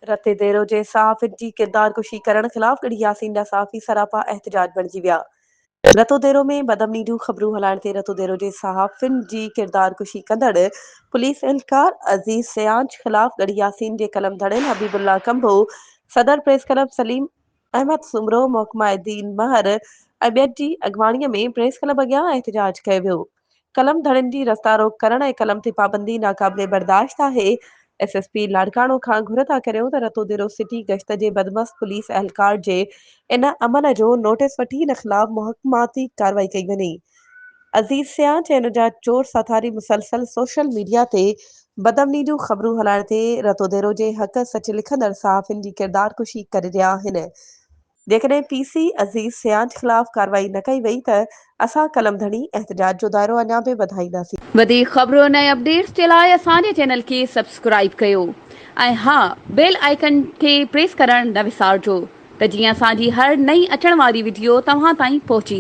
رتيديرو جي صحافين جي ڪردار ڪشي ڪرڻ خلاف ڳڙهي ياسين جا صحافي سراپا احتجاج بڻجي ويا. رتوديرو ۾ بدامني جون خبرون هلائڻ تي رتوديرو جي صحافين جي ڪردار ڪشي ڪندڙ پوليس اهلڪار عزيز سيانچ خلاف ڳڙهي ياسين جي قلم ڌڻين حبيب الله ڪنڀو، صدر پريس ڪلب سليم احمد سومرو، محڪمه الدين مهر ۽ ٻين جي اڳواڻي ۾ پريس ڪلب اڳيان احتجاج ڪيو ويو. قلم ڌڻين جي رستا روڪ ڪرڻ ۽ قلم تي پابندي ناقابل برداشت آهي، ايس ايس پي لاڙڪاڻو کان گهر ٿا ڪريون ته رتوديرو سٽي گشت جي بدمست پوليس اهلڪار جي ان عمل جو نوٽيس وٺي ان خلاف محڪماتي ڪارروائي ڪئي وڃي. عزيز سيان ۽ ان جا چور ساٿاري مسلسل سوشل ميڊيا تي بدامني جون خبرون هلائڻ تي رتوديرو جي حق سچ لکندڙ صحافين جي ڪردار ڪشي ڪري رهيا آهن. جيڪڏهن پي سي عزيز سيانچ خلاف ڪارروائي نه ڪئي وئي ته اسان قلم ڌڻي احتجاج جو دائرو اڃا به وڌائينداسين. وڌيڪ خبرن ۽ اپڊيٽس جي لاء اسان جي چينل کي سبسڪرائيب ڪيو ۽ ها بيل آئيڪن کي پريس ڪرڻ نه وسارجو ته جيئن اسان جي هر نئين اچڻ واري وڊيو توهان تائين پهچي.